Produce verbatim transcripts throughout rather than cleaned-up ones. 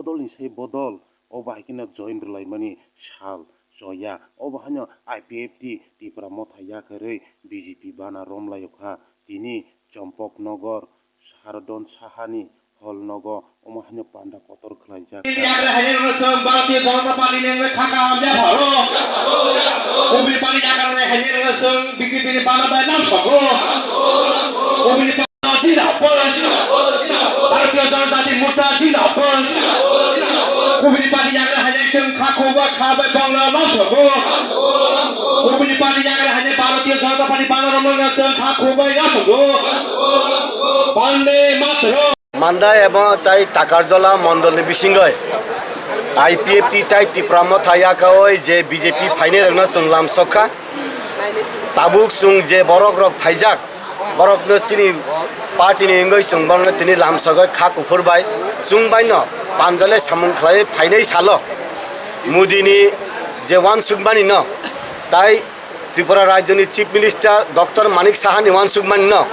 Bodolni se bodol, obo hai kheno join rwlaimani sal choya. Obo haino I P F T Tipra Motha yakarwi B J P bana romlaio kha. Tini Chompok Nogor, Sarodon Sahani hall nogo omo haino panda kotor khlaijak kha. Yagra haini rwsong Bharatiya Janata Party ni wngwi khaka hamya pharo. Ubri Party yagra haini rwsong B J P ni bana bai nam sogo. Ubri Party zindabad. Bharatiya Janata Party Morcha zindabad. Ubri Party yagra haini song kha khoba kha bai bongna nam sogo. Ubri Party yagra haini Bharatiya Janata Party bana romna song kha khobai nam sogo. Bande Mataram. Manda ebong tai Takarjola mondolni bisingoi I P F T tai Tipra Motha yakaoi je B J P phainairokno chwng lamsokha. Tabuk chwng je borok rok phaijak, borokno chini party ni wngwi chwng borokno tini lamsogoi kha kuphur bai. Chwng baino panjale samung khlai phainai salo Modi ni je uansukmani no tai Tripura Rajyoni Chief Minister Doctor Manik Saha ni uansukmani no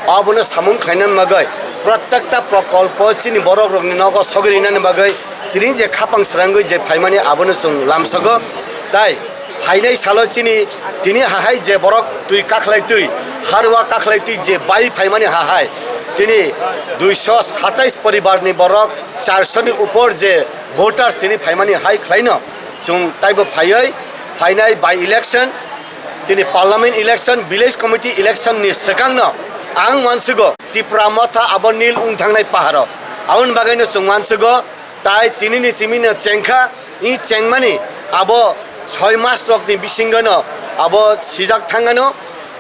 abono samung khlaina bagwi, prottekta prokolpo chini borok rokni nogo sogwi rinani bagwi tini je khapang srangwi je phaimani abono chwng lamsogo. Tai phainai salo chini tini hahai je borok twi kakhlai twi, harwa kakhlai twi je bai phaimani hahai chini duiso satais poribar ni borok, charso ni upor je voters tini phaimani hai khlaino chwng taibo phaiwi phainai by election, chini parliament election, village committee election ni swkangno ang uansukgo Tipra Motha abo nil wng thangnai paharo. Aboni bagwino chwng uansukgo tai tinini simino chengkha, i chengmani abo soi mas rokni bisingono abo sijak thangano.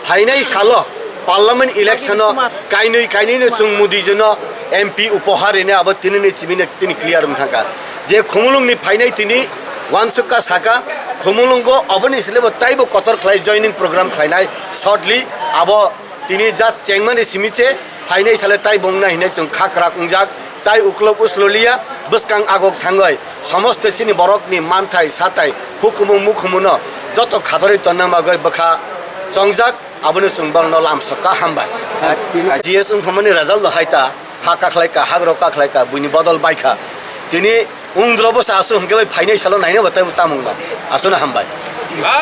Phainai salo parliament election o kainwi kainwino chwng Modi jino M P upohar rine abo tinini chimino chini clear wng thangkha. Je Khumulwngni phainai tini uansukha saka, Khumulwngo oboni silebo taibo kotor khlai joining program khlainai shortly, abo tini just chengmani simi se phainai sale taibo wngna hinwi chwng kha kwrak wngjak. Tai uklok uslo liya, bwskang agok thangwi somosto chini borokni manthai satai hukumu mukumuno joto khatorwi tonna bagwi bwkha chongjak, abono chwng borokno lamsokha, hambai. G S wngphamani result no hai ta, ha kakhlai ka, hagrok kakhlai ka, buini bodol bai kha. Tini wngdrobo se aswk hwnkhe bai phainai salo naina bo taibo tamungno. Aswkno hambai.